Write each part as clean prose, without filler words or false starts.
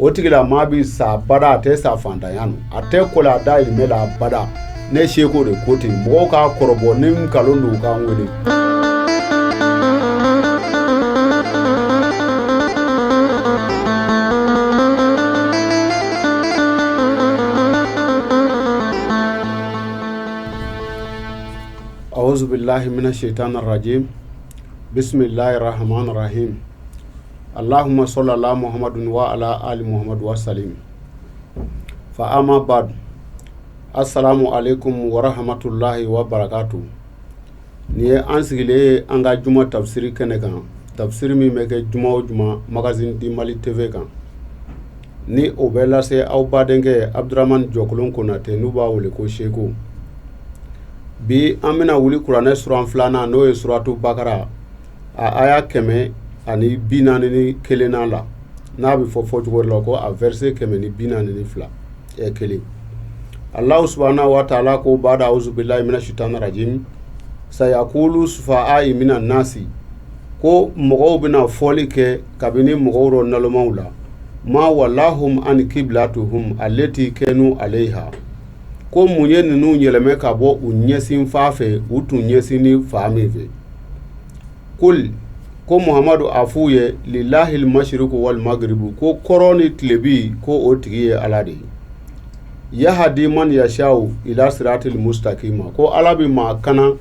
O tigilamaa bɛ sa bada, a tɛ sa fantanya nɔ, a tɛ kɔlɛ a dahirimɛ la bada. Ne seko de ko ten, mɔgɔw k'a kɔrɔbɔ, ni nkalon don, u k'an wele. Auzu billahi mina shaitani rajim. Bisimilahi rahmani rahim. Allahumma salli ala Muhammadin wa ala ali Muhammad wa salim. Fa amma ba'd. Assalamu alaikum wa rahmatullahi wa barakatuh. Nin ye an sigilen ye an ka juma tafsiri kɛnɛ kan, tafsiri min bɛ kɛ juma o juma Magazine du Mali TV kan, ni o bɛ lase aw badenkɛ Abdramane Jɔkolon Konate, n'u b'a wele ko Seko. Bi an bɛna wuli kuranɛ suran filanan, n'o ye suratu Bakara, a aya 141nan la, n'a bɛ fɔ fɔcogo la ko a verset 142 1. Allahu subhanahu wa ta'ala ko ba'da auzu billahi mina shaitani rajim sayakulu sufaha mina nasi, ko mɔgɔw bɛna fɔli kɛ kabini mɔgɔw rɔ nalomaw la, ma walahum an kiblatuhum allati kanu alayha, ko mun ye ninnu yɛlɛmɛ ka bɔ u ɲɛsin fan fɛ, u tun ɲɛsin ni fan min fɛ. Kul, ko Muhamadu a f'u ye, lilahil mashriqu wal magribu, ko kɔrɔn ni tilebi, ko o tigi ye Ala de ye. Yahadi man yashau ila siratil mustakima, ko Ala bɛ maa kana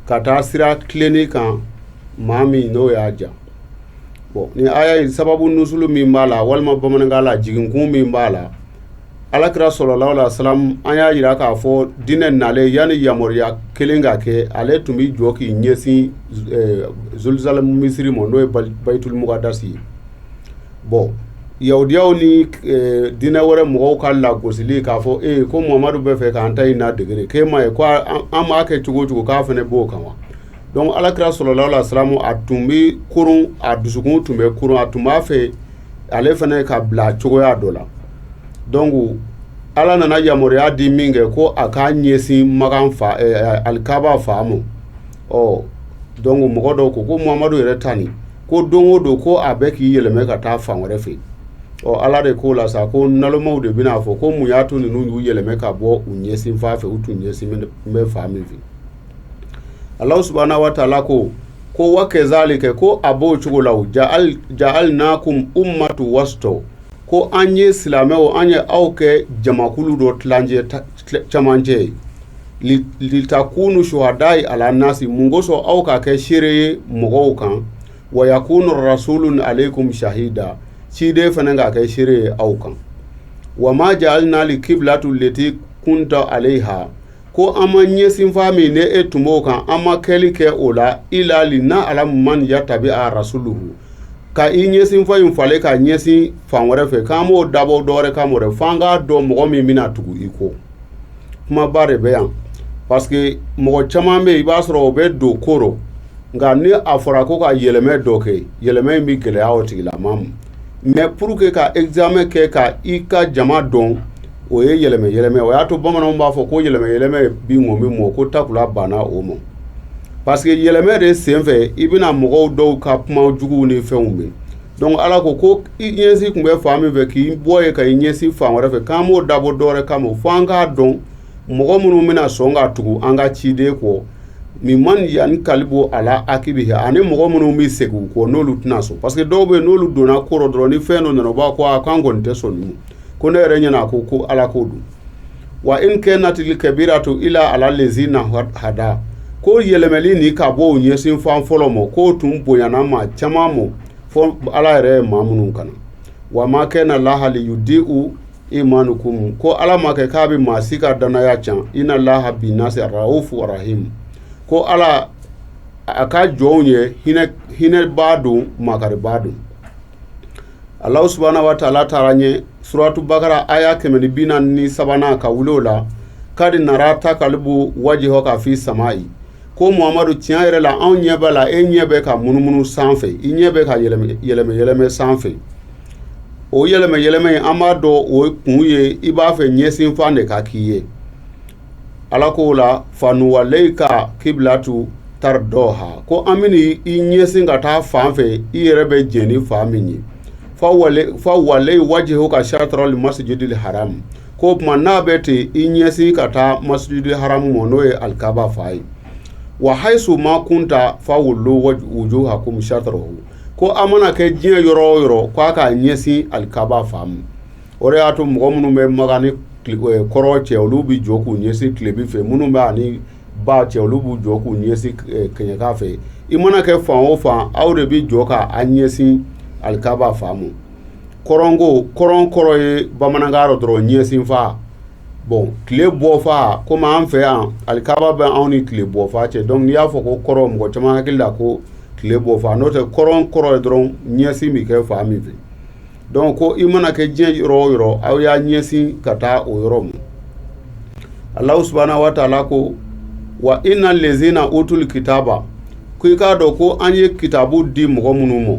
ka taa sira tilennen kan, maa min n'o y'a ja. Bon, ni aya in sababu nusulu min b'a la, walima bamanankan la jiginkun min b'a la, Alakira sallallahu alaihi wasallam, an y'a jira k'a fɔ diinɛ nalen, yanni yamaruya kelen ka kɛ, ale tun bɛ jɔ k'i ɲɛsin Jerusalem misiri ma, n'o ye Bayitul Mukadasi ye. Bon, yahudiyaw ni diinɛ wɛrɛ mɔgɔw ka lagosili k'a fɔ ee ko Muhamadu bɛ fɛ k'an ta in na degere, k'e ma ye ko an b'a kɛ cogo o cogo k'a fana b'o kan wa. Donc Alakira sallallahu alaihi wasallam, a tun bɛ koron, a dusukun tun bɛ koron, a tun b'a fɛ ale fana ka bila cogoya dɔ la. Donc Ala nana yamaruya di min kɛ ko a k'a ɲɛsin Makan fa alikaba fa ma. Ɔ donc mɔgɔ dɔw ko ko Muhamadu yɛrɛ ta nin, ko don o don ko a bɛ k'i yɛlɛmɛ ka taa fan wɛrɛ fɛ. Ɔ Ala de k'o la sa ko nalomaw de bɛna a fɔ ko mun y'a to ninnu y'u yɛlɛmɛ ka bɔ u ɲɛsin fan fɛ, u tun ɲɛsin bɛ fan min fɛ. Alahu subahana wa taala ko wa kazalika, ko a b'o cogo la, ja'alnakum ummatu wasito, ko an ye silamɛw, an ye aw kɛ jamakulu dɔ tilancɛ camancɛ ye, litakunu shuhadayi ala nasi, mun kosɔn aw ka kɛ seere ye mɔgɔw kan, wa yakunu rasulu alaykum shahida, ciden fana ka kɛ seere ye aw kan. Wa ma ja'alna li kiblatu leti kunta alayha, ko an ma ɲɛsinfa min ne e tun b'o kan, an ma kɛli kɛ o la, ila li na'lama man yatabi a rasuluhu, ka i ɲɛsinfa in falen ka ɲɛsin fan wɛrɛ fɛ, k'an b'o dabɔ dɔ wɛrɛ kama dɛ, f'an k'a dɔn mɔgɔ min bɛna tugu i kɔ. Kumaba de bɛ yan, parce que mɔgɔ caman bɛ yen, i b'a sɔrɔ o bɛ don ko rɔ, nka ni a fɔra ko ka yɛlɛmɛ dɔ kɛ, yɛlɛmɛ in bɛ gɛlɛya o tigilama ma. Mais pour que ka examen kɛ ka i ka jama dɔn, o ye yɛlɛmɛ yɛlɛmɛ. O y'a to bamananw b'a fɔ ko yɛlɛmɛ yɛlɛmɛ bi ŋɔmi mɔ, ko takula banna o ma, parce que yɛlɛmɛ de senfɛ i bɛna mɔgɔw dɔw ka kuma juguw ni fɛnw mɛn. Donc Ala ko i ɲɛsin tun bɛ fan min fɛ, k'i bɔ yen ka i ɲɛsin fan wɛrɛ fɛ, k'an b'o dabɔ dɔ wɛrɛ kama, fo an k'a dɔn mɔgɔ minnu bɛna sɔn ka tugu an ka ciden kɔ, mimman yankalibu ala akibihi, ani mɔgɔ minnu bɛ segin u kɔ, n'olu tɛna sɔn. Parce que dɔw bɛ yen, n'olu donna ko rɔ dɔrɔn, ni fɛn dɔ nana, u b'a ko a k'an kɔni tɛ sɔn nin ma, ko ne yɛrɛ ɲɛna ko Ala ko don. Wa in kanatil kabiratu ila ala lezina hada, ko yɛlɛmɛli ni ka bɔ o ɲɛsin fan fɔlɔ ma, k'o tun bonyana maa caman ma, fo Ala yɛrɛ ye maa minnu kana. Wa ma kana laha li yudiu imanukum, ko Ala ma kɛ k'a bɛ maa si ka danaya can, ina laha binasi raufu rahim, ko Ala a ka jɔnw ye hinɛbaa don, makaribaa don. Alahu subahana wa taala taara ɲɛ suratu Bakara aya 143nan ka wuli o la, kadi nara takalibu wajihaka fi samayi, ko Muhamadu, tiɲɛ yɛrɛ la anw ɲɛ b'a la, e ɲɛ bɛ ka munumunu sanfɛ, i ɲɛ bɛ ka yɛlɛmɛ yɛlɛmɛ sanfɛ. O yɛlɛmɛ yɛlɛmɛ in, an b'a dɔn o kun ye i b'a fɛ ɲɛsinfan de ka k'i ye. Ala k'o la fanuwaleyika kibilatu taridɔha, ko an bɛna i ɲɛsin ka taa fan fɛ i yɛrɛ bɛ jɛn ni fan min ye. Fa wali wajhaka shatral masjidil haram, ko tuma n'a bɛ ten, i ɲɛsin ka taa masjidil haram ma, n'o ye alikaba fa ye. Wa haisu ma kunta fa wallu wujuhakum shatrahu, ko a mana kɛ diɲɛ yɔrɔ o yɔrɔ, k'a k'a ɲɛsin alikaba fa ma. O de y'a to mɔgɔ minnu bɛ Makan ni kɔrɔn cɛ, olu bɛ jɔ k'u ɲɛsin tilebin fɛ. Minnu bɛ ani ba cɛ, olu b'u jɔ k'u ɲɛsin kɛɲɛka fɛ. I mana kɛ fan o fan, aw de bɛ jɔ k'a ɲɛsin alikaba fa ma. Kɔrɔnko, kɔrɔn kɔrɔ ye bamanankan rɔ dɔrɔn ɲɛsin fa. Bon, tile bɔ fa, komi an fɛ yan alikaba bɛ anw ni tile bɔ fa cɛ. Donc n'i y'a fɔ ko kɔrɔn, mɔgɔ caman hakili la ko tile bɔ fa. N'o tɛ, kɔrɔn kɔrɔ ye dɔrɔn ɲɛsin bɛ kɛ fan min fɛ. Donc ko i mana kɛ diɲɛ yɔrɔ o yɔrɔ, aw y'a ɲɛsin ka taa o yɔrɔ ma. Alahu subahana wa taala ko wa inna lezina utul kitaba, ko i k'a dɔn ko an ye kitabu di mɔgɔ minnu ma,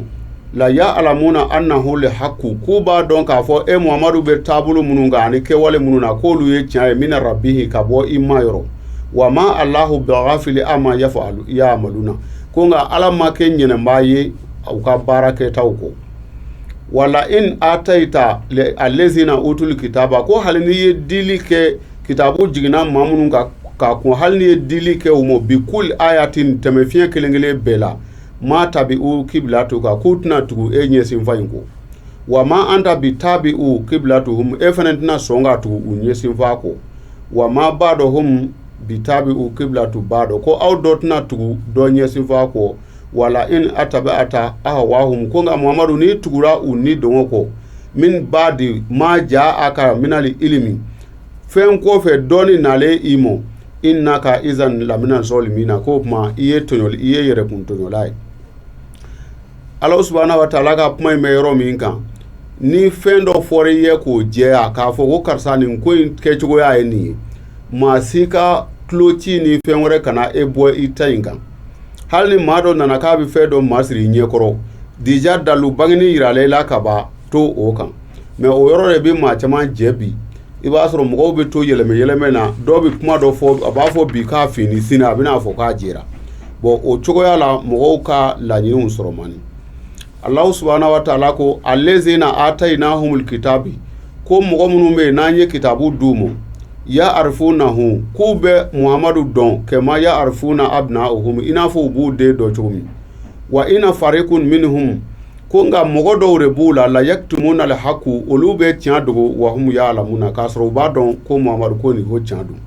la ya alamuna annahu le haku, k'u b'a dɔn k'a fɔ e Muhamadu bɛ taabolo minnu kan ani kɛwale minnu na, k'olu ye tiɲɛ ye, mina rabihi, ka bɔ i ma yɔrɔ. Wa ma alahu bighafili ama yafalu yamaluna, ko nka Ala ma kɛ ɲinɛbaa ye u ka baara kɛtaw kɔ. Wala in ataita alezina utul kitaba, ko hali n'i ye dili kɛ kitabu jiginna maa minnu kan ka kun, hali n'i ye dili kɛ u ma bikuli ayatin, tɛmɛfiɲɛ kelen kelen bɛɛ la, ma tabi'u kibilatuka, k'u tɛna tugu e ɲɛsinfa in kɔ. Wa ma anta bi tabi'u kibilatuhum, e fana tɛna sɔn ka tugu u ɲɛsinfa kɔ. Wa ma ba'duhum bi tabi'u kibilatu ba'd, ko aw dɔ tɛna tugu dɔ ɲɛsinfa kɔ. Wala in ataba'ata ahwahum, ko nka Muhamadu, n'i tugura u ni dɔngɔ kɔ, min ba'di ma ja'aka minali ilimi, fɛn kɔfɛ dɔɔni nalen i ma, innaka izan lamina zolimina, k'o tuma i ye tɔɲɔli, i ye yɛrɛkun tɔɲɔla ye. Ala subahana wa taala ka kuma in bɛ yɔrɔ min kan, ni fɛn dɔ fɔra i ye k'o jɛya, k'a fɔ ko karisa, nin ko in kɛcogoya ye nin ye, maa si ka tulo ci ni fɛn wɛrɛ kana e bɔ i ta in kan. Hali ni maa dɔ nana k'a bɛ fɛn dɔ masiri i ɲɛkɔrɔ, déjà dalu bangeni yirala i la ka ban, to o kan. Mais o yɔrɔ de bɛ maa caman jɛ bi. I b'a sɔrɔ mɔgɔw bɛ to yɛlɛmɛ yɛlɛmɛ na. Dɔw bɛ kuma dɔ fɔ, a b'a fɔ bi k'a finni, sini a bɛna fɔ k'a jɛra. Bon, o cogoya la mɔgɔw ka laɲiniw sɔrɔ man di. Alahu subahana wa taala ko alezina atainahumul kitabi, ko mɔgɔ minnu bɛ yen n'an ye kitabu d'u ma, ya arifunahu, k'u bɛ Muhamadu dɔn, kama ya arifuna abna'ahum, i n'a fɔ u b'u den dɔn cogo min. Wa ina farikun minhum, ko nka mɔgɔ dɔw de b'u la, la yaktumuna al haku, olu bɛ tiɲɛ dogo, wa hum ya'lamuna, k'a sɔrɔ u b'a dɔn ko Muhamadu ko nin ko tiɲɛ don.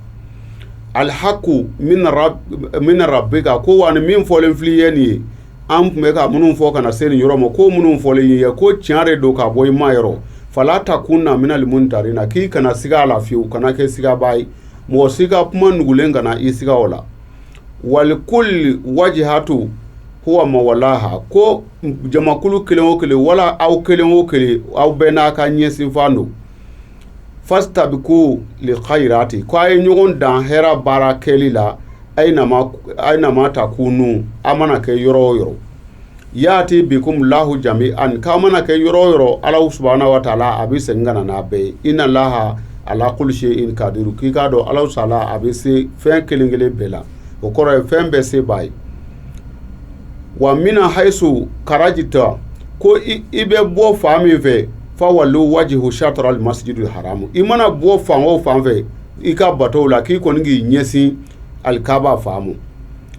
Al haku min rabbika, ko wa ni min fɔlen filɛ ye nin ye, an tun bɛ ka minnu fɔ ka na se nin yɔrɔ ma, ko minnu fɔlen ye ko tiɲɛ de don ka bɔ i ma yɔrɔ. Fala takunna minal mumtarina, k'i kana siga a la fiyewu, kana kɛ sigabaa ye, mɔgɔ si ka kuma nugulen kana i siga o la. Walikulli wajihatu huwa mawalaha, ko jamakulu kelen o kelen, wala aw kelen o kelen, aw bɛɛ n'a ka ɲɛsinfan don. Fastabiku li khayrati, ko a ye ɲɔgɔn dan hɛrɛ baara kɛli la, aynama takunu, a mana kɛ yɔrɔ o yɔrɔ. Yati bikum lahu jami'an, k'a mana kɛ yɔrɔ o yɔrɔ, Ala subahana wa taala a bɛ segin ka na n'a bɛɛ ye. Inna laha ala kulli shay'in kadiru, k'i k'a dɔn Ala sala a bɛ se fɛn kelen kelen bɛɛ la. O kɔrɔ ye fɛn bɛɛ se b'a ye. Wa mina haisu karajita, ko i bɛ bɔ fan min fɛ, fa wallu wajihu shatra al masjidil haramu, i mana bɔ fan o fan fɛ i ka batow la, k'i kɔni k'i ɲɛsin alikaba fan ma.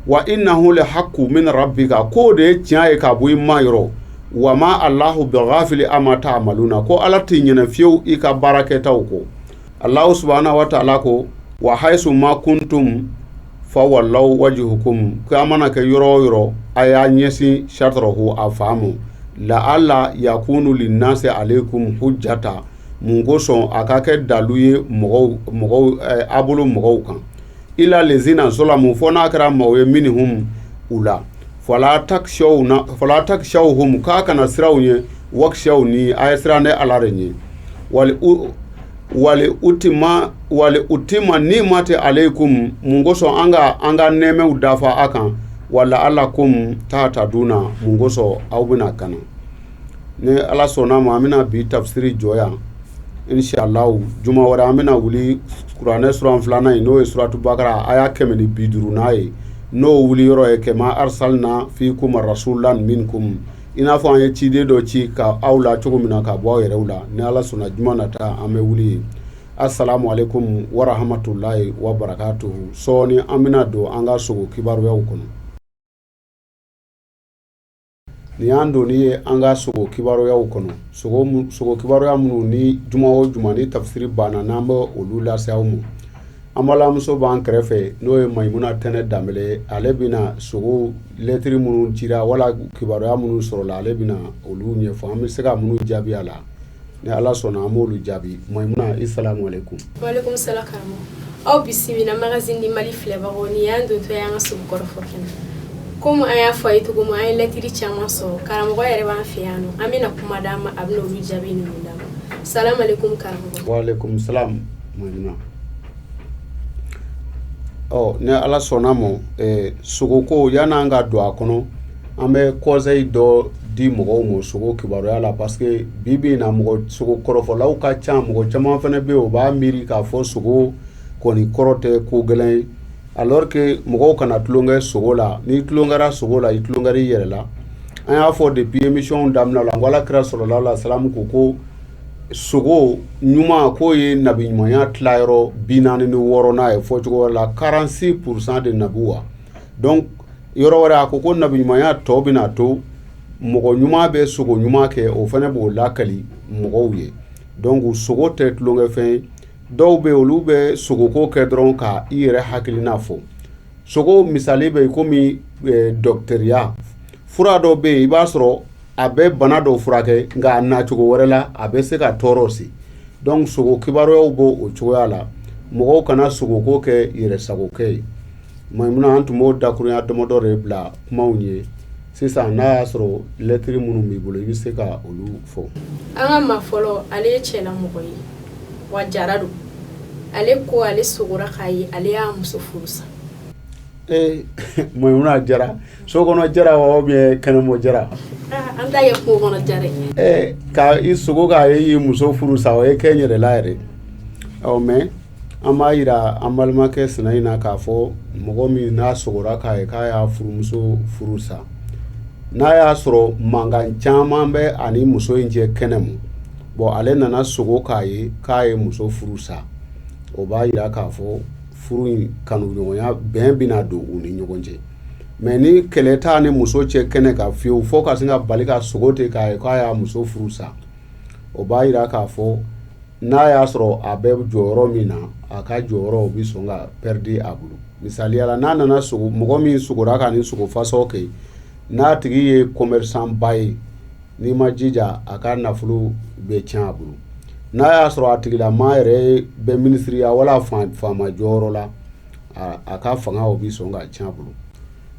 Wa innahu le haku min rabbika, k'o de ye tiɲɛ ye ka bɔ i ma yɔrɔ. Wa ma allahu bighafili ama ta'maluna, ko Ala tɛ ɲinɛ fiyewu i ka baarakɛtaw kɔ. Allahu subahana wa taala ko wa haisu ma kuntum fa wallaw wajuhukum, k'a mana kɛ yɔrɔ o yɔrɔ, a y'a ɲɛsin shatrahu, a fan ma. La'alla yakunu linnasi alaykum hujjata, mun kosɔn a ka kɛ dalu ye mɔgɔw a bolo mɔgɔw kan. Ila lezina zolamu, fo n'a kɛra maaw ye, minhum, u la. Fala takshawhum, k'a kana siran u ɲɛ, wakshawni, a ye siran ne Ala de ɲɛ. Wali utima nimati alaykum, mun kosɔn an ka nɛɛmɛw dafa a kan. Wa la'allakum tahtaduna, mun kosɔn aw bɛna kana. Ni Ala sɔnna ma, an bɛna bi tafsiri jɔ yan inshallah. Juma wɛrɛ an bɛna wuli kuranɛ suran filanan in, n'o ye suratu bakara aya 150 ye, n'o wuli yɔrɔ ye kama arsalna fikum rasulan minkum. I n'a fɔ an ye ciden dɔ ci ka aw la cogo min na ka bɔ aw yɛrɛw la, ni Ala sɔnna juma nata an bɛ wuli yen. Assalamu alaikum wa rahmatulahi wa barakatuhu. Sɔɔni an bɛna don an ka sogo kibaruyaw kɔnɔ. Nin y'an donni ye an ka sogo kibaruyaw kɔnɔ, sogo kibaruya minnu ni juma o juma ni tafsiri banna n'an bɛ olu lase aw ma. An balimamuso b'an kɛrɛfɛ, n'o ye Mayimuna Tɛnɛ Danbɛlɛ ye. Ale bɛna sogo lɛtiri minnu cira wala kibaruya minnu sɔrɔla, ale bɛna olu ɲɛfɔ. An bɛ se ka minnu jaabi a la, ni Ala sɔnna an b'olu jaabi. Mayimuna, i salamu aleykum. Walekum salam karamɔgɔ. Aw bisimila Magazine du Mali filɛbagaw, nin y'an dontɔ ye an ka sogo kɔrɔfɔ kɛnɛ. Komi an y'a fɔ a ye cogo min, an ye lɛtiri caman sɔrɔ. Karamɔgɔ yɛrɛ b'an fɛ yan nɔ, an bɛna kuma d'a ma, a bɛna olu jaabi ninnu d'an ma. Salamu aleykum karamɔgɔ. Walekum salam Mayimuna. Ɔ, ni Ala sɔnna ma, sogoko, yan'an ka don a kɔnɔ, an bɛ conseil dɔ di mɔgɔw ma sogo kibaruya la, parce que bi bi in na, mɔgɔ sogo kɔrɔfɔlaw ka ca. Mɔgɔ caman fana bɛ yen, o b'a miiri k'a fɔ sogo kɔni kɔrɔ tɛ ko gɛlɛn ye, alors que mɔgɔw kana tulonkɛ sogo la. N'i tulonkɛra sogo la, i tulonkɛra i yɛrɛ la. An y'a fɔ depuis émission daminɛ la, n ko Ala kira sallallahu alaihi wasallam ko sogo ɲuman k'o ye nabi ɲumanya tilayɔrɔ 46nan ye, fɔcogo wɛrɛ la 46% de nabuwa. Donc yɔrɔ wɛrɛ a ko nabi ɲumanya tɔ bɛna to mɔgɔ ɲuman bɛ sogo ɲuman kɛ, o fana b'o lakali mɔgɔw ye. Donc sogo tɛ tulonkɛfɛn ye. Dɔw bɛ olu bɛ sogoko kɛ dɔrɔn ka i yɛrɛ hakilina fɔ. Sogo misali bɛ komi dɔgɔtɔrɔya fura dɔ bɛ yen, i b'a sɔrɔ a bɛ bana dɔw furakɛ, nka a nacogo wɛrɛ la a bɛ se ka tɔɔrɔ se. Donc sogo kibaruyaw b'o o cogoya la. Mɔgɔw kana sogoko kɛ yɛrɛsagokɛ ye. Mayimuna, an tun b'o dakurunya damadɔ de bila kumaw ye sisan. N'a y'a sɔrɔ lɛtiri minnu b'i bolo, i bɛ se ka olu fɔ. An ka maa fɔlɔ, ale ye cɛlamɔgɔ ye wa jara don. Ale ko ale sogora k'a ye ale y'a muso furu sa. Ee Mayimuna, jara so kɔnɔ jara wa ou bien kɛnɛmɔ jara? An ta ye kungo kɔnɔ jara ye. Ee, ka i sogo k'a ye y'i muso furu sa, o ye kɛ n yɛrɛ la yɛrɛ. Ɔ, mais an b'a yira an balimakɛ sina in na k'a fɔ mɔgɔ min n'a sogora k'a ye k'a y'a furumuso furu sa, n'a y'a sɔrɔ mankan caman bɛ ani muso in cɛ kɛnɛ ma, bon, ale nana sogo k'a ye k'a ye muso furu sa, o b'a yira k'a fɔ furu in kanuɲɔgɔnya bɛn bɛna don u ni ɲɔgɔn cɛ. Mais ni kɛlɛ t'a ni muso cɛ kɛnɛ kan fiyewu, fo ka sin ka bali ka sogo ten k'a ye k'a y'a muso furu sa, o b'a yira k'a fɔ n'a y'a sɔrɔ a bɛ jɔyɔrɔ min na, a ka jɔyɔrɔ o bɛ sɔn ka pɛridi a bolo. Misaliya la, n'a nana sogo, mɔgɔ min sogora ka ni sogo fasɔn kɛ, n'a tigi ye commerçant ba ye, n'i ma jija, a ka nafolo bɛ tiɲɛ a bolo. N'a y'a sɔrɔ a tigilamaa yɛrɛ bɛ minisiriya wala faama jɔyɔrɔ la, a ka fanga o bɛ sɔn ka tiɲɛ a bolo.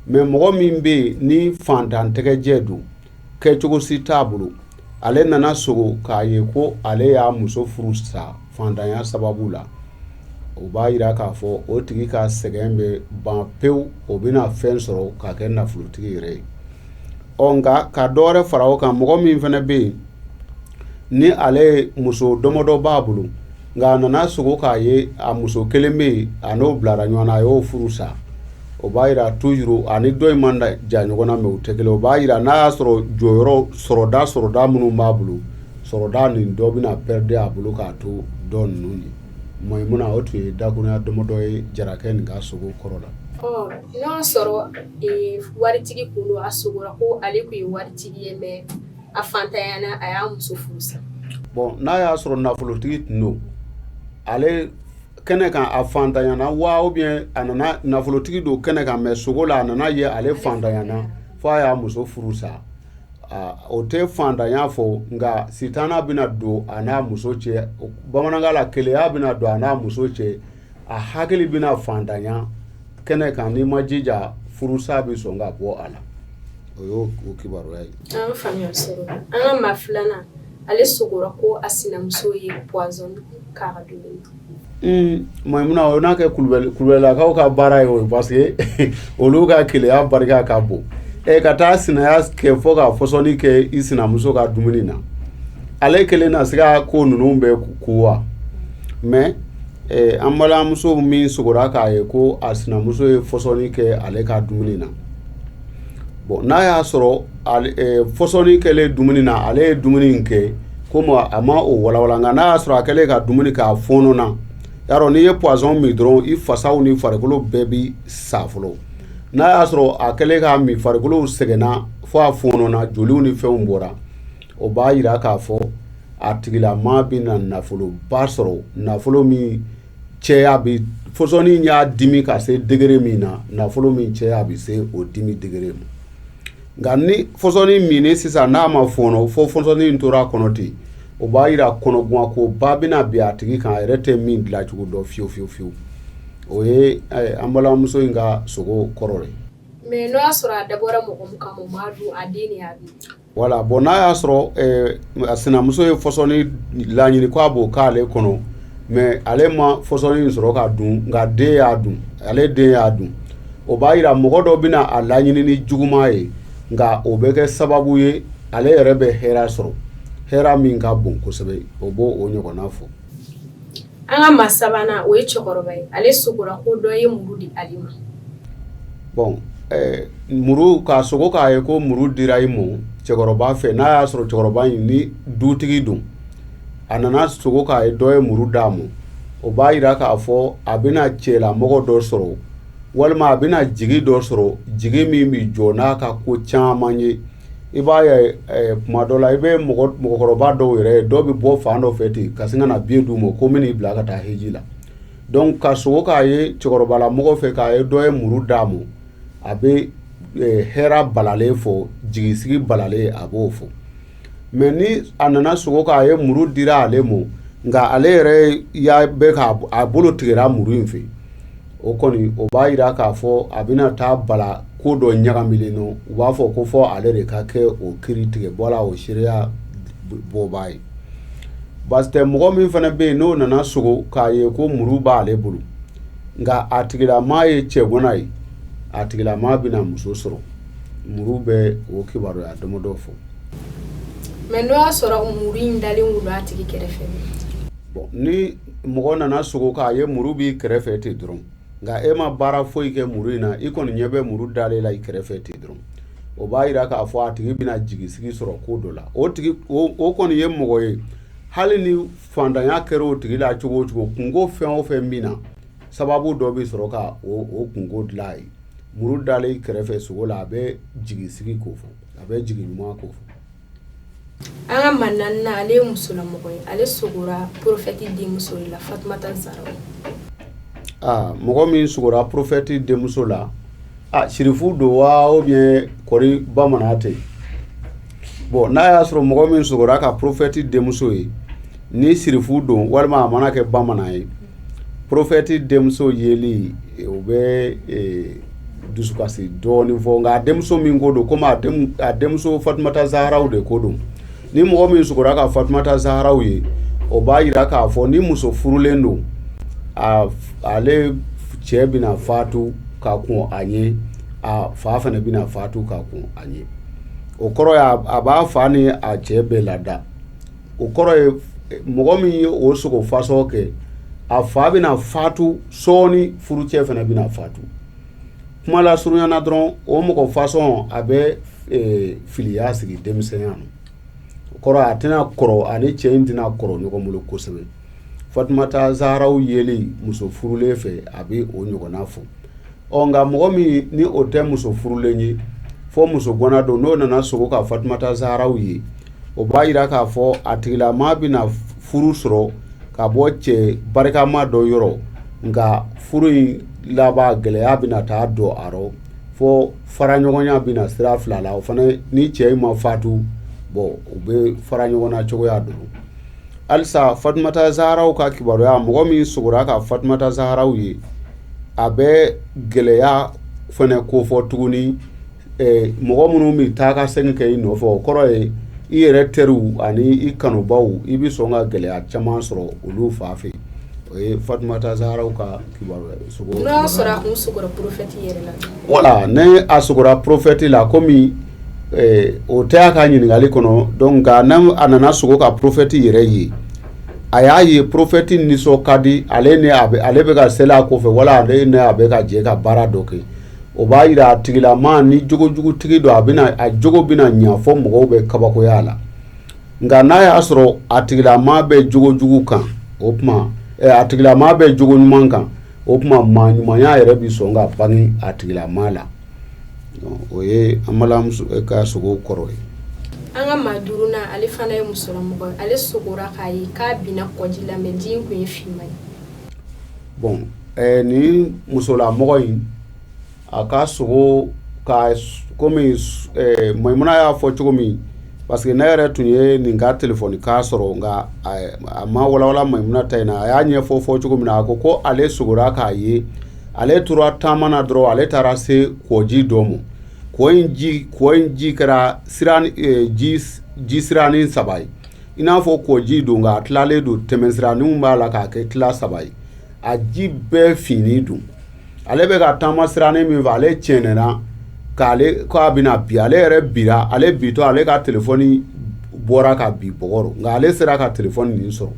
Mais mɔgɔ min bɛ yen ni fantan tɛgɛjɛ don, kɛcogo si t'a bolo, ale nana sogo k'a ye ko ale y'a muso furu sa fantanya sababu la, o b'a yira k'a fɔ o tigi ka sɛgɛn bɛ ban pewu, o bɛna fɛn sɔrɔ ka kɛ nafolotigi yɛrɛ ye. Ɔ, nka ka dɔ wɛrɛ fara o kan, mɔgɔ min fana bɛ yen ni ale ye muso dɔmɔdɔ b'a bolo, nka a nana sogo k'a ye a muso kelen bɛ yen, a n'o bilara ɲɔgɔn na, a y'o furu sa, o b'a yira toujours ani dɔ in man ja ɲɔgɔn na, mais u tɛ kelen. O b'a yira n'a y'a sɔrɔ jɔyɔrɔ sɔrɔda minnu b'a bolo, sɔrɔda nin dɔ bɛna pɛridi a bolo k'a to dɔ ninnu ye. Mayimuna, o tun ye dakurunya damadɔ ye jarakɛ nin ka sogo kɔrɔ la. Ɔ, n'a y'a sɔrɔ waritigi kun don, a sogora ko ale tun ye waritigi ye, mais a fantanyana, a y'a muso furu sa. Bon, n'a y'a sɔrɔ nafolotigi tun don, ale kɛnɛ kan a fantanyana wa, ou bien a nana nafolotigi don kɛnɛ kan, mais sogo la a nana ye ale fantanyana fo a y'a muso furu sa, o tɛ fantanya fɔ, nka sitana bɛna don a n'a muso cɛ. Bamanankan la, keleya bɛna don a n'a muso cɛ, a hakili bɛna fantanya kɛnɛ kan. N'i ma jija, furusa bɛ sɔn ka bɔ a la. O y'o kibaruya ye. An faamuya sɔrɔ. An ka maa filanan, ale sogora ko a sinamuso ye poison k'a ka dumuni. Mayimuna, o n'a kɛ kulubalilakaw ka baara ye o ye, parce que olu ka keleya barika ka bon. Ka taa sinaya kɛ fo ka fɔsɔnni kɛ i sinamuso ka dumuni na, ale kelen na se ka ko ninnu bɛ ku wa? Mais an balimamuso min sogora k'a ye ko a sinamuso ye fɔsɔnni kɛ ale ka dumuni na, Bon, n'a y'a sɔrɔ fɔsɔni kɛlen dumuni na, ale ye dumuni in kɛ komi a ma o walawala, nka n'a y'a sɔrɔ a kɛlen ka dumuni kɛ, a fɔɔnɔna, yarɔ n'i ye poison min dɔrɔn, i fasaw ni farikolo bɛɛ bi sa fɔlɔ. N'a y'a sɔrɔ a kɛlen k'a min, farikolo sɛgɛnna fo a fɔɔnɔna, joliw ni fɛnw bɔra, o b'a yira k'a fɔ a tigilama bɛna nafoloba sɔrɔ, nafolo min cɛya bɛ fɔsɔni y'a dimi ka se degré min na, nafolo min cɛya bɛ se o dimi degré ma. Nka ni fɔsɔni minni sisan, n'a ma fɔɔnɔ fo fɔsɔni in tora a kɔnɔ ten, o b'a yira kɔnɔguwankoba bɛna bin a tigi kan, a yɛrɛ tɛ min dilancogo dɔn fiyewu fiyewu fiyewu. O ye an balimamuso in ka sogo kɔrɔ ye. Mais n'o y'a sɔrɔ a dabɔra mɔgɔ min kama, o m'a dun, a den de y'a dun. Voilà, bon, n'a y'a sɔrɔ a sinamuso ye fɔsɔni laɲini ko a b'o k'ale kɔnɔ, mais ale ma fɔsɔni in sɔrɔ k'a dun, nka den y'a dun, ale den y'a dun, o b'a yira mɔgɔ dɔ bɛna a laɲini ni juguman ye, nka o bɛ kɛ sababu ye ale yɛrɛ bɛ hɛrɛ sɔrɔ, hɛrɛ min ka bon kosɛbɛ. O b'o o ɲɔgɔnna fɔ. An ka maa sabanan, o ye cɛkɔrɔba ye. Ale sogora ko dɔ ye muru di ale ma. Bon, muru k'a sogo k'a ye ko muru dira i ma cɛkɔrɔba fɛ, n'a y'a sɔrɔ cɛkɔrɔba in ni dutigi don, a nana sogo k'a ye dɔ ye muru d'a ma, o b'a yira k'a fɔ a bɛna cɛlamɔgɔ dɔ sɔrɔ, walima a bɛna jigi dɔ sɔrɔ, jigi min bɛ jɔ n'a ka ko caman ye. I b'a ye kuma dɔ la, i bɛ mɔgɔkɔrɔba dɔw yɛrɛ ye, dɔw bɛ bɔ fan dɔ fɛ ten ka sin ka na biye d'u ma ko n bɛn'i bila ka taa hiji la. Donc ka sogo k'a ye cɛkɔrɔbalamɔgɔ fɛ k'a ye dɔ ye muru d'a ma, a bɛ hɛrɛ balalen fɔ, jigisigi balalen a b'o fɔ. Mais ni a nana sogo k'a ye muru dira ale ma, nka ale yɛrɛ y'a bɛ k'a bolo tigɛra muru in fɛ, o kɔni o b'a yira k'a fɔ a bɛna taa bala ko dɔ ɲagamilen nɔ. U b'a fɔ ko fɔ ale de ka kɛ o kiri tigɛ bɔla, o seereya bɔbaa ye. Baasi tɛ, mɔgɔ min fana bɛ yen n'o nana sogo k'a ye ko muru b'ale bolo, nka a tigilama ye cɛgana ye, a tigilama bɛna muso sɔrɔ. Muru bɛ o kibaruya damadɔ fɔ. Mais n'o y'a sɔrɔ muru in dalen don a tigi kɛrɛfɛ? Bon, ni mɔgɔ nana sogo k'a ye muru b'i kɛrɛfɛ ten dɔrɔn, nka e ma baara foyi kɛ muru in na, i kɔni ɲɛ bɛ muru dalen la i kɛrɛfɛ ten dɔrɔn, o b'a yira k'a fɔ a tigi bɛna jigisigi sɔrɔ ko dɔ la. O tigi o kɔni ye mɔgɔ ye, hali ni fantanya kɛra o tigi la cogo o cogo, kunko fɛn o fɛn min na, sababu dɔ bɛ sɔrɔ ka o kunko dilan a ye. Muru dalen i kɛrɛfɛ sogo la, a bɛ jigisigi ko fɔ, a bɛ jigi ɲuman ko fɔ. An ka maa naaninan, ale ye musolamɔgɔ ye. Ale sogora porofɛti denmuso de la, Fatumata Zaraw. Aa, mɔgɔ min sogora porofɛti denmuso la, a sirifu don wa ou bien kɔri bamanan tɛ? Bon, n'a y'a sɔrɔ mɔgɔ min sogora ka porofɛti denmuso ye, ni sirifu don walima a mana kɛ bamanan ye, porofɛti denmuso yeli o bɛ dusukasi dɔɔnin fɔ. Nka a denmuso min ko don, komi a denmuso Fatumata Zaharaw de ko don, ni mɔgɔ min sogora ka Fatumata Zaharaw ye, o b'a yira k'a fɔ ni muso furulen don, ale cɛ bɛna fatu ka kɔn a ɲɛ, a fa fana bɛna fatu ka kɔn a ɲɛ. O kɔrɔ ye a b'a fa ni a cɛ bɛɛ lada. O kɔrɔ ye mɔgɔ min ye o sogo fasɔn kɛ, a fa bɛna fatu sɔɔni, furucɛ fana bɛna fatu. Kuma la surunyana dɔrɔn, o mɔgɔ fasɔn a bɛ filiya sigi denmisɛnya na. O kɔrɔ a tɛna kɔrɔ, ani cɛ in tɛna kɔrɔ ɲɔgɔn bolo kosɛbɛ. Fatumata Zaharaw yeli muso furulen fɛ, a bɛ o ɲɔgɔnna fɔ. Ɔ, nka mɔgɔ min ni o tɛ muso furulen ye, fɔ muso gwana don, n'o nana sogo ka Fatumata Zaharaw ye, o b'a yira k'a fɔ a tigilama bɛna furu sɔrɔ ka bɔ cɛ barikama dɔ yɔrɔ, nka furu in laban gɛlɛya bɛna taa don a rɔ, fo faraɲɔgɔnya bɛna sira fila la. O fana ni cɛ in ma fatu, bon, u bɛ fara ɲɔgɔn na cogoya dɔ. Halisa Fatumata Zaharaw ka kibaruya, mɔgɔ min sogora ka Fatumata Zaharaw ye, a bɛ gɛlɛya fana kofɔ tuguni. Mɔgɔ minnu bɛ taa ka segin kɛ i nɔfɛ, o kɔrɔ ye i yɛrɛ teriw ani i kanubaw, i bɛ sɔn ka gɛlɛya caman sɔrɔ olu fan fɛ. O ye Fatumata Zaharaw ka kibaruya sogo. N'o y'a sɔrɔ a kun sogora porofɛti yɛrɛ la? Wala, ne a sogora porofɛti la, komi o tɛ a ka ɲininkali kɔnɔ. Donc nka n'a a nana sogo ka porofɛti yɛrɛ ye, a y'a ye porofɛti nisɔn ka di ale ni a bɛ, ale bɛ ka seli a kɔfɛ, wala ale ni a bɛ ka jɛ ka baara dɔ kɛ. O b'a jira a tigilama ni jogojugutigi don, a bɛna a jogo bɛna ɲa fɔ mɔgɔw bɛ kabakoya a la. Nka n'a y'a sɔrɔ a tigilama bɛ jogojugu kan, o tuma a tigilama bɛ jogo ɲuman kan, o tuma maa ɲumanya yɛrɛ bɛ sɔn ka bange a tigilama la. O ye an balimamuso ka sogo kɔrɔ ye. An ka maa duurunan, ale fana ye musolamɔgɔ ye. Ale sogora k'a ye k'a binna kɔji la, mais ji in tun ye finman ye. Bon, nin musolamɔgɔ in, a ka sogo ka komi Mayimuna y'a fɔ cogo min, parce que ne yɛrɛ tun ye nin ka telefɔni kan sɔrɔ, nka a ma walawala Mayimuna ta in na. A y'a ɲɛfɔ fɔ cogo min na, a ko ko ale sogora k'a ye, ale tora taama na dɔrɔn, ale taara se kɔji dɔ ma. Kɔ in ji kɛra sira ji siranin saba ye, i n'a fɔ kɔji don, nka a tilalen don, tɛmɛsiraninw b'a la k'a kɛ tila saba ye. A ji bɛɛ finnin don. Ale bɛ ka taama siranin min fɛ, ale tiɲɛnɛna k'ale k'a bɛna bi, ale yɛrɛ bira. Ale bitɔ, ale ka telefɔni bɔra ka bin bɔgɔ rɔ, nka ale sera ka telefɔni nin sɔrɔ.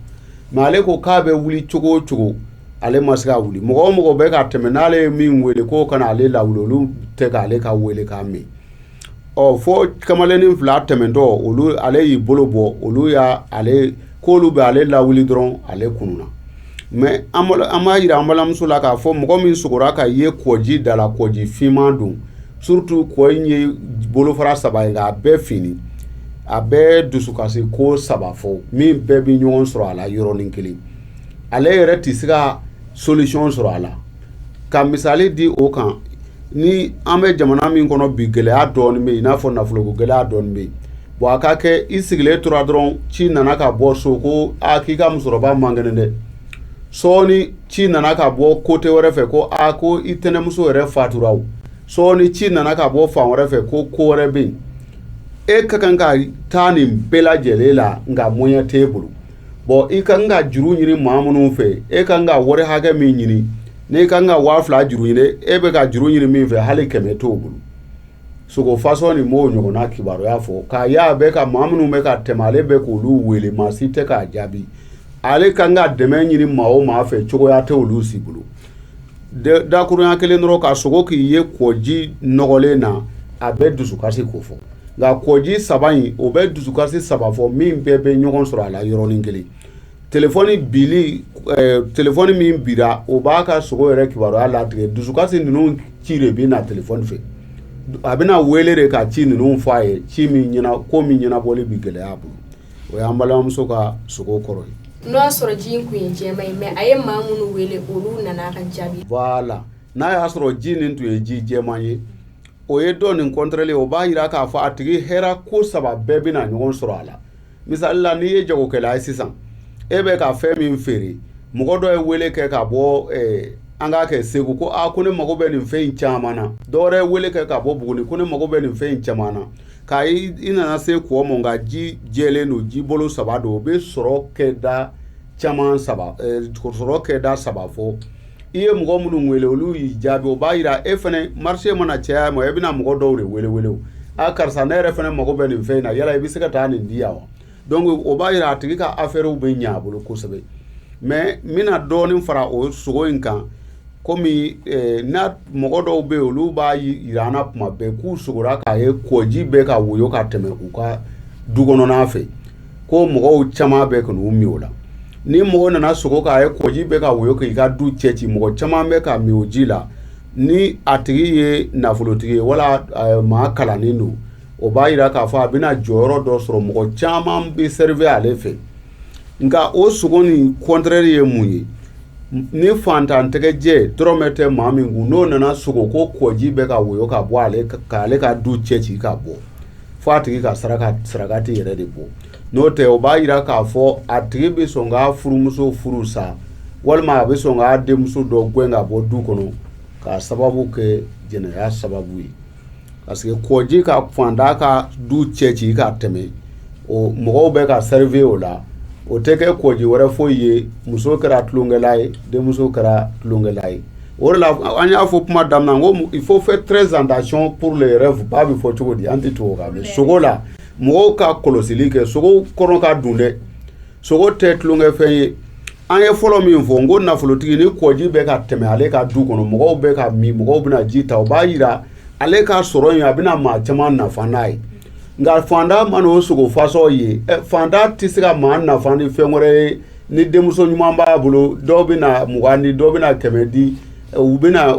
Mais ale ko k'a bɛ wuli cogo o cogo, ale ma se ka wuli. Mɔgɔ o mɔgɔ bɛ ka tɛmɛ, n'ale ye min wele k'o kana ale lawuli, olu tɛ k'ale ka wele k'a mɛn. Ɔ, fo kamalennin fila tɛmɛntɔ, olu ale y'i bolo bɔ, olu y'a ale k'olu bɛ ale lawuli dɔrɔn, ale kununa. Mais an b'a jira an balimamuso la k'a fɔ mɔgɔ min sogora ka ye kɔji da la, kɔji finman don, surtout kɔ in ye bolofara saba ye, nka a bɛɛ fini, a bɛɛ dusukasi ko saba fɔ min bɛɛ bɛ ɲɔgɔn sɔrɔ a la yɔrɔnin kelen, ale yɛrɛ tɛ se ka solution sɔrɔ a la. Ka misali di o kan, ni an bɛ jamana min kɔnɔ bi, gɛlɛya dɔɔnin bɛ yen, i n'a fɔ nafoloko gɛlɛya dɔɔnin bɛ yen. Bon, a ka kɛ i sigilen tora dɔrɔn, ci nana ka bɔ so ko aa, k'i ka musokɔrɔba man kɛnɛ dɛ. Sɔɔni ci nana ka bɔ côté wɛrɛ fɛ ko aa, ko i tɛnɛmuso yɛrɛ fatura. O sɔɔni ci nana ka bɔ fan wɛrɛ fɛ ko ko wɛrɛ bɛ yen. E ka kan ka taa nin bɛɛ lajɛlen la, nka moyen t'e bolo. Bon, i ka kan ka juru ɲini maa minnu fɛ, e ka kan ka wari hakɛ min ɲini, n'i ka kan ka 2000 juru ɲini, e bɛ ka juru ɲini min fɛ, hali 100 t'o bolo. Sogo fasɔn nin m'o ɲɔgɔnna kibaruya fɔ k'a ye, a bɛ ka maa minnu bɛ ka tɛmɛ, ale bɛ k'olu wele, maa si tɛ k'a jaabi. Ale ka kan ka dɛmɛ ɲini maa o maa fɛ, cogoya tɛ olu si bolo. Dakurunya kelen dɔrɔn, ka sogo k'i ye kɔji nɔgɔlen na, a bɛ dusukasi ko fɔ. Nka kɔji saba in, o bɛ dusukasi saba fɔ min bɛɛ bɛ ɲɔgɔn sɔrɔ a la yɔrɔnin kelen. Telefɔni bili, telefɔni min bira, o b'a ka sogo yɛrɛ kibaruya latigɛ. Dusukasi ninnu ci de bɛ na telefɔni fɛ, a bɛna wele de ka ci ninnu fɔ a ye, ci min ɲɛna ko min ɲɛnabɔli bɛ gɛlɛya a bolo. O y'an balimamuso ka sogo kɔrɔ ye. N'o y'a sɔrɔ ji in kun ye jɛman ye, mais a ye maa minnu wele, olu nana ka jaabi. Voilà, n'a y'a sɔrɔ ji nin tun ye ji jɛman ye, o ye dɔ nin contraire, o b'a jira k'a fɔ a tigi hɛrɛ ko saba bɛɛ bɛna ɲɔgɔn sɔrɔ a la. Misali la, n'i ye jagokɛla ye sisan, e bɛ ka fɛn min feere, mɔgɔ dɔ ye wele kɛ ka bɔ, an k'a kɛ Segu, ko aa, ko ne mago bɛ nin fɛn in caman na. Dɔ wɛrɛ ye wele kɛ ka bɔ Buguni ko ne mago bɛ nin fɛn in caman na. K'a i nana se kɔ ma, nka ji jɛlen don, ji bolo saba don, o bɛ sɔrɔ kɛ da caman saba, sɔrɔ kɛ da saba fɔ. I ye mɔgɔ minnu wele, olu y'i jaabi, o b'a jira e fana marché mana caya ma, e bɛna mɔgɔ dɔw de wele wele: a karisa, ne yɛrɛ fana mago bɛ nin fɛn in na, yala i bɛ se ka taa nin di yan wa? Donc o b'a jira a tigi ka affaire bɛ ɲɛ a bolo kosɛbɛ. Mais n bɛna dɔɔnin fara o sogo in kan, komi n'a mɔgɔ dɔw bɛ yen, olu b'a yira an na tuma bɛɛ k'u sogora k'a ye kɔji bɛ ka woyo ka tɛmɛ u ka du kɔnɔna fɛ, ko mɔgɔw caman bɛ ka n'u min o la. Ni mɔgɔ nana sogo k'a ye kɔji bɛ ka woyo k'i ka du cɛ ci, mɔgɔ caman bɛ ka min o ji la, ni a tigi ye nafolotigi ye wala maa kalannen don, o b'a jira k'a fɔ a bɛna jɔyɔrɔ dɔ sɔrɔ, mɔgɔ caman bɛ servir ale fɛ. Nka o sogo nin contraire ye mun ye? Ni fantan tɛgɛjɛ dɔrɔmɛ tɛ maa min kun, n'o nana sogo ko kɔji bɛ ka woyo ka bɔ ale k'ale ka du cɛ ci ka bɔ, fo a tigi ka saraka sarakati yɛrɛ de bɔ. N'o tɛ, o b'a jira k'a fɔ a tigi bɛ sɔn k'a furumuso furu sa, walima a bɛ sɔn k'a denmuso dɔ gɛn ka bɔ du kɔnɔ k'a sababu kɛ jɛnɛya sababu ye, parce que kɔji ka fantan ka du cɛ ci ka tɛmɛ, o mɔgɔw bɛ ka servir o la, o tɛ kɛ kɔji wɛrɛ foyi ye. Muso kɛra tulonkɛla ye, denmuso kɛra tulonkɛla ye. O de la an y'a fɔ kuma daminɛ ko il faut faire très attention pour les rêves. Ba bɛ fɔ cogo di? An tɛ tubabukan mɛn. Sogo la, mɔgɔw ka kɔlɔsili kɛ, sogo kɔnɔ ka dun dɛ, sogo tɛ tulonkɛfɛn ye. An ye fɔlɔ min fɔ, n ko nafolotigi ni kɔji bɛ ka tɛmɛ ale ka du kɔnɔ, mɔgɔw bɛ ka min, mɔgɔw bɛna ji ta, o b'a yira ale ka sɔrɔ in, a bɛna maa caman nafa n'a ye. Nka fantan mana o sogo fasɔn ye, fantan tɛ se ka maa nafa ni fɛn wɛrɛ ye. Ni denmuso ɲuman b'a bolo, dɔw bɛna 20 di, dɔw bɛna 100 di, u bɛna,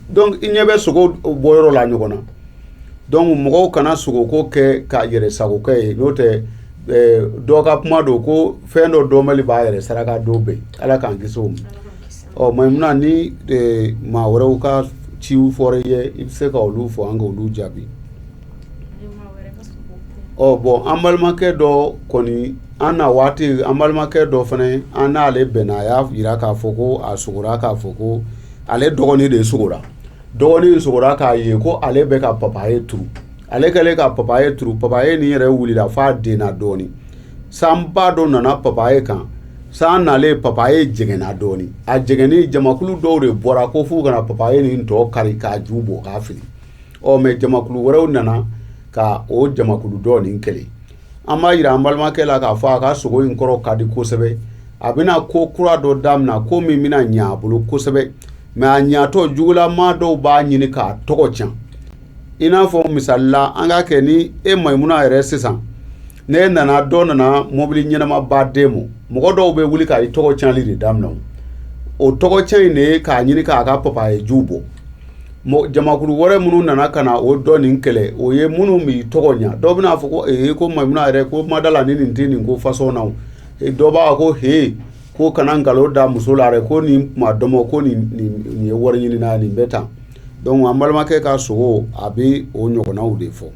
donc i ɲɛ bɛ sogo bɔyɔrɔ la ɲɔgɔn na. Donc mɔgɔw kana sogoko kɛ ka yɛrɛ sago kɛ ye, n'o tɛ dɔ ka kuma don ko fɛn dɔ dɔnbali b'a yɛrɛ saraka don bɛɛ. Ala k'an kisi o ma. Ɔ Mayimuna, ni maa wɛrɛw ka ciw fɔra i ye, i bɛ se ka olu fɔ, an k'olu jaabi. Ɔ bon, an balimakɛ dɔ kɔni, an na waati, an balimakɛ dɔ fana, an n'ale bɛnna, a y'a jira k'a fɔ ko a sogora, k'a fɔ ko ale dɔgɔnin de sogora. Dɔgɔnin sogora k'a ye ko ale bɛ ka papaye turu. Ale kɛlen ka papaye turu, papaye nin yɛrɛ wulila f'a denna dɔɔnin. Sanba dɔ nana papaye kan. San nalen, papaye jɛngɛnna dɔɔnin. A jɛngɛnni, jamakulu dɔw de bɔra ko f'u kana papaye nin tɔ kari k'a ju bɔ k'a fili. Ɔ mais jamakulu wɛrɛw nana ka o jamakulu dɔ nin kɛlɛ. An b'a yira an balimakɛ la k'a fɔ a ka sogo in kɔrɔ ka di kosɛbɛ. A bɛna ko kura dɔ daminɛ, ko min bɛna ɲɛ a bolo kosɛbɛ, mais a ɲatɔ, jugulamaa dɔw b'a ɲini k'a tɔgɔ tiɲɛ. I n'a fɔ misali la, an k'a kɛ ni e Mayimuna yɛrɛ sisan, ne nana, dɔ nana mobili ɲɛnamaba d'e ma, mɔgɔ dɔw bɛ wuli k'a tɔgɔ tiɲɛli de daminɛ. O tɔgɔ tiɲɛ in de ye k'a ɲini k'a ka papaye ju bɔ. Jamakulu wɛrɛ minnu nana ka na o dɔ nin kɛlɛ, o ye minnu b'i tɔgɔ ɲa. Dɔw bɛna fɔ ko ee, ko Mayimuna yɛrɛ ko madala ni nin tɛ nin ko fasɔn na. Dɔ b'a ko he, ko kana nkalon da muso la dɛ, ko nin kuma dɔmɔ, ko nin ye wari ɲini na, nin bɛ tan. Donc an balimakɛ ka sogo, a bɛ o ɲɔgɔnnaw de fɔ.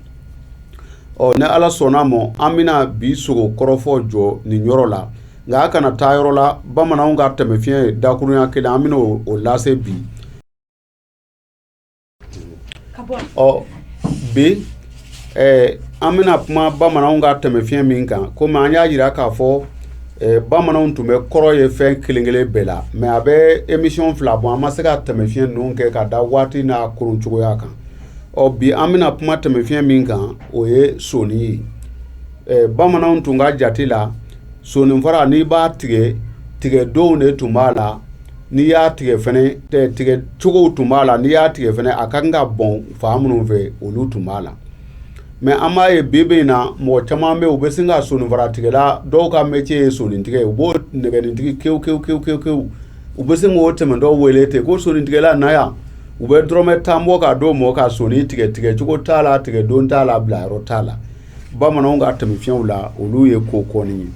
Ɔ ni Ala sɔnna ma, an bɛna bi sogo kɔrɔfɔ jɔ nin yɔrɔ la. Nka a kana taa yɔrɔ la, bamananw ka tɛmɛfiɲɛ dakurunya kelen, an bɛna o lase bi. Ɔ bi an bɛna kuma bamananw ka tɛmɛfiɲɛ min kan, komi an y'a jira k'a fɔ bamananw tun bɛ kɔrɔ ye fɛn kelen kelen bɛɛ la, mais a bɛ émission 2 bɔ, an ma se ka tɛmɛfiɲɛ ninnu kɛ ka da waati n'a koron cogoya kan. Ɔ bi an bɛna kuma tɛmɛfiɲɛ min kan, o ye soni ye. Bamananw tun ka jate la, soninfara, n'i b'a tigɛ, tigɛdonw de tun b'a la. N'i y'a tigɛ fɛnɛ, tigɛ cogow tun b'a la. N'i y'a tigɛ fɛnɛ, a ka kan ka bɔn fan minnu fɛ, olu tun b'a la. Mais an b'a ye bi bi in na, mɔgɔ caman bɛ yen, u bɛ sin ka soninfara tigɛla dɔw ka métier ye sonintigɛ ye, u b'o nɛgɛnintigi kewu kewu kewu kewu kewu, u bɛ sin k'o tɛmɛtɔ wele ten ko sonintigɛla na yan. U bɛ dɔrɔmɛ 10 bɔ k'a d'o ma ka soni tigɛ. Tigɛ cogo t'a la, tigɛ don t'a la, bila yɔrɔ t'a la. Bamananw ka tɛmɛfiɲɛw la, olu ye ko kɔni ye.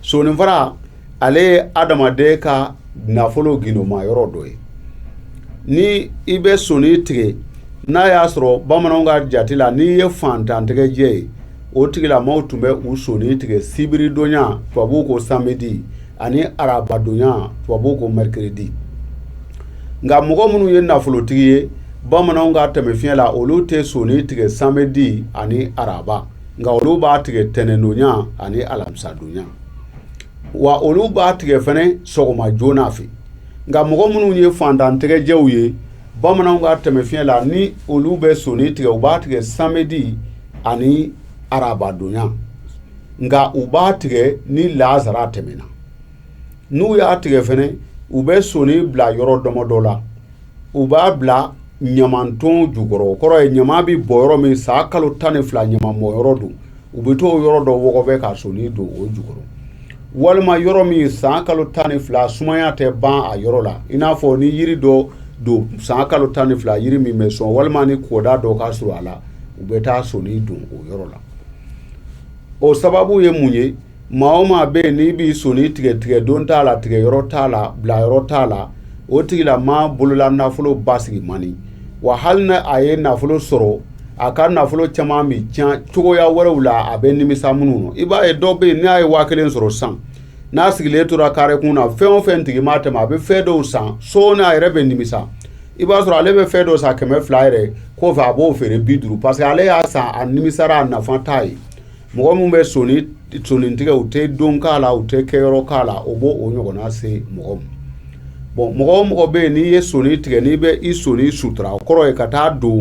Soninfara, ale ye adamaden ka nafolo gindoma yɔrɔ dɔ ye. Ni i bɛ soni tigɛ, n'a y'a sɔrɔ bamananw ka jate la, n'i ye fantantigɛjɛ ye, o tigilamɔgɔw tun bɛ u soni tigɛ sibiridonya, tubabuw ko samedi, ani arabadonya, tubabuw ko mercredi. Nka mɔgɔ minnu ye nafolotigi ye bamananw ka tɛmɛfiɲɛ la, olu tɛ soni tigɛ samedi ani araba, nka olu b'a tigɛ tɛnɛndonya ani alamisadonya, wa olu b'a tigɛ fɛnɛ sɔgɔma joona fɛ. Nka mɔgɔ minnu ye fantantigɛjɛw ye bamananw ka tɛmɛfiɲɛ la, ni olu bɛ soni tigɛ, u b'a tigɛ samedi ani arabadonya, nka u b'a tigɛ ni lazara tɛmɛna. N'u y'a tigɛ fɛnɛ, u bɛ soni bila yɔrɔ dɔmɔdɔ la. U b'a bila ɲamanton jukɔrɔ, o kɔrɔ ye ɲama bɛ bɔ yɔrɔ min, san kalo 12 ɲama bɔ yɔrɔ don, u bɛ t'o yɔrɔ dɔ wɔgɔbɛ ka soni don o jukɔrɔ, walima yɔrɔ min san kalo 12 sumaya tɛ ban a yɔrɔ la, i n'a fɔ ni yiri dɔ don san kalo 12 yiri min bɛ sɔn, walima ni kɔda dɔ ka surun a la, u bɛ taa soni don o yɔrɔ la. O sababu ye mun ye? Maa o maa bɛ yen n'i b'i soni tigɛ, tigɛ don t'a la, tigɛ yɔrɔ t'a la, bila yɔrɔ t'a la, o tigilamaa bolola nafolo basigi man di. Wa hali ni a ye nafolo sɔrɔ, a ka nafolo caman bɛ tiɲɛ cogoya wɛrɛw la, a bɛ nimisa minnu na. I b'a ye dɔw bɛ yen, n'a ye 1000 sɔrɔ sisan, n'a sigilen tora kare kun na, fɛn o fɛn tigi ma tɛmɛ, a bɛ fɛn dɔw san sɔɔni, a yɛrɛ bɛ nimisa. I b'a sɔrɔ ale bɛ fɛn dɔ san 200 yɛrɛ kɔfɛ, a b'o feere 50, parce que ale y'a san, a nimisara, a nafa t'a ye. Mɔgɔ min bɛ soni tigɛ, u tɛ don k'a la, u tɛ kɛyɔrɔ k'a la, o b'o o ɲɔgɔnna se mɔgɔ ma. Bon, mɔgɔ o mɔgɔ bɛ yen, n'i ye soni tigɛ, n'i bɛ i soni sutura, o kɔrɔ ye ka taa don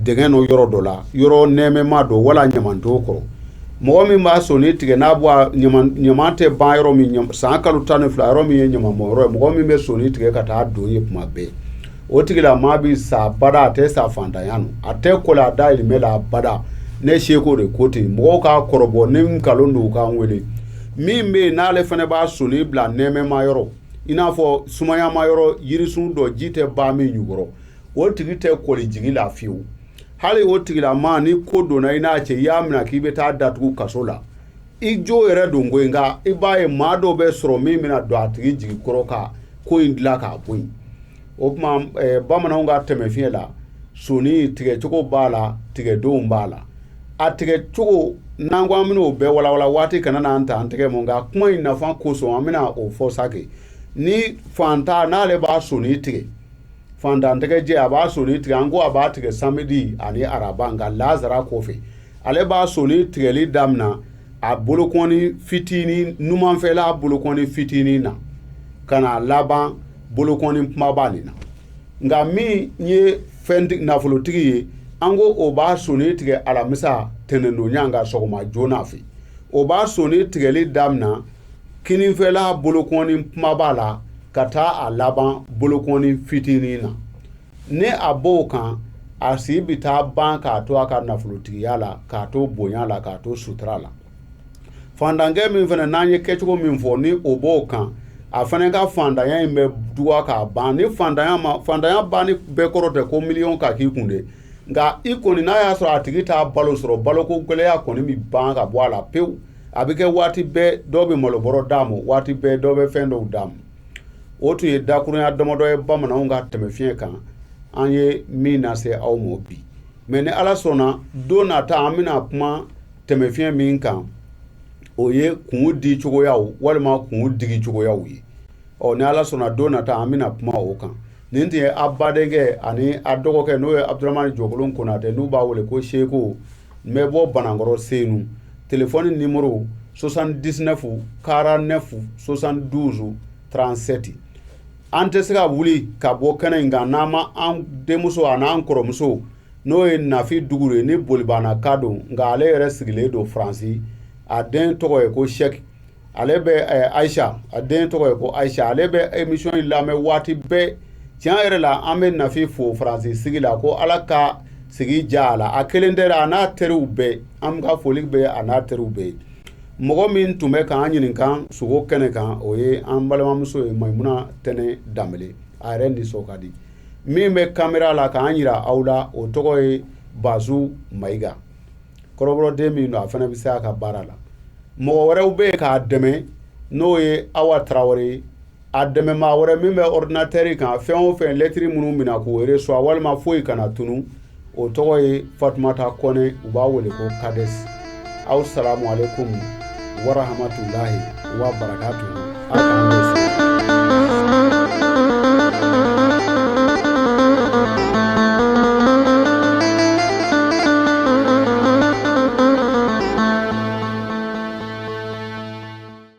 dingɛ nɔ yɔrɔ dɔ la, yɔrɔ nɛɛmɛma dɔ wala ɲamanton kɔrɔ. Mɔgɔ min b'a soni tigɛ n'a bɔ ɲaman tɛ ban yɔrɔ min, san kalo 12 yɔrɔ min ye ɲamanbɔnyɔrɔ ye, mɔgɔ min bɛ soni tigɛ ka taa don ye tuma bɛɛ, o tigilamaa bɛ sa bada, a tɛ sa fantanya nɔ, a tɛ kɔli a dahirimɛ la bada. Ne seko de ko ten, mɔgɔw k'a kɔrɔbɔ, ni nkalon don u k'an wele. Min bɛ yen n'ale fana b'a soni bila nɛɛmɛma yɔrɔ, i n'a fɔ sumayama yɔrɔ, yirisun dɔ ji tɛ ban min jukɔrɔ, o tigi tɛ kɔli jigi la fiyewu. Hali o tigilamaa ni ko donna i n'a cɛ, i y'a minɛ k'i bɛ taa datugu kaso la, i jo yɛrɛ don koyi, nka i b'a ye maa dɔ bɛ sɔrɔ min bɛna don a tigi jigi kɔrɔ ka ko in dilan k'a bɔ yen. O tuma bamananw ka tɛmɛfiɲɛ la, soni tigɛcogo b'a la, tigɛdenw b'a la. A tigɛcogo n'an ko an bɛna o bɛɛ walawala, waati kana n'an ta an tɛgɛ mɔ, nka kuma in nafa kosɔn an bɛna o fɔ sa kɛ. Ni fantan n'ale b'a soni tigɛ, fantan tɛgɛjɛ, a b'a soni tigɛ, an ko a b'a tigɛ samedi ani araba, nka lazara kɔfɛ ale b'a soni tigɛli daminɛ a bolokɔni fitinin, numanfɛla bolokɔni fitinin na, ka na laban bolokɔni kumaba nin na. Nka min ye fɛn nafolotigi ye, an ko o b'a soni tigɛ alamisa tɛnɛndonya nka sɔgɔma joona fɛ, o b'a soni tigɛli daminɛ kininfɛla bolokɔni kumaba la ka taa a laban bolokɔni fitinin na. Ni a b'o kan, a si bɛ taa ban k'a to a ka nafolotigiya la, k'a to bonya la, k'a to sutura la. Fantankɛ min fana n'an ye kɛcogo min fɔ, ni o b'o kan, a fana ka fantanya in bɛ duga k'a ban. Ni fantanya ma, fantanya banni bɛɛ kɔrɔ tɛ ko miliyɔn ka k'i kun dɛ, nka i kɔni n'a y'a sɔrɔ a tigi t'a balo sɔrɔ, baloko gɛlɛya kɔni bɛ ban ka bɔ a la pewu. A bɛ kɛ waati bɛɛ dɔw bɛ malobɔrɔ d'a ma, waati bɛɛ dɔw bɛ fɛn dɔw d'a ma. O tun ye dakurunya damadɔ ye bamananw ka tɛmɛfiɲɛ kan, an ye min lase aw ma bi. Mais ni Ala sɔnna, don nata an bɛna kuma tɛmɛfiɲɛ min kan, o ye kun di cogoyaw walima kun digi cogoyaw ye. Ɔ ni Ala sɔnna, don nata an bɛna kuma o kan. Nin tun ye a badenkɛ ani a dɔgɔkɛ, n'o ye Abudramani Jɔkolon Konatɛ, n'u b'a wele ko Seko, n bɛ bɔ Banankɔrɔ Senu. Téléphone numéro 79 49 72 37. An tɛ se ka wuli ka bɔ kɛnɛ in kan n'an ma an denmuso a n'an kɔrɔmuso, n'o ye Nafi Dugure ni Bolibana ka don, nka ale yɛrɛ sigilen don Faransi. A den tɔgɔ ye ko Sɛki, ale bɛ Ayisa, a den tɔgɔ ye ko Ayisa, ale bɛ émission in lamɛn waati bɛɛ. Tiɲɛ yɛrɛ la, an bɛ Nafi fo Faransi sigi la, ko Ala ka sigi diya a la. A kelen tɛ, a n'a teriw bɛɛ, an ka foli bɛ a n'a teriw bɛɛ ye. Mɔgɔ min tun bɛ k'an ɲininka sogo kɛnɛ kan, o ye an balimamuso ye, Mayimuna Tɛnɛ Danbele, a yɛrɛ nisɔn ka di. Min bɛ kamera la k'an yira aw la, o tɔgɔ ye Bazu Mayiga, kɔrɔbɔrɔden min don, a fana bɛ se a ka baara la. Mɔgɔ wɛrɛw bɛ yen k'a dɛmɛ, n'o ye Awa Tarawele ye. A dɛmɛmaa wɛrɛ min bɛ ordinateur kan, fɛn o fɛn lɛtiri minnu bɛna k'o reçoit walima foyi kana tunu, o tɔgɔ ye Fatumata Kɔnɛ, u b'a wele ko Kades. Aw salamu aleykum warahamatulahi wa barakatuhu. Aw k'an bɛn.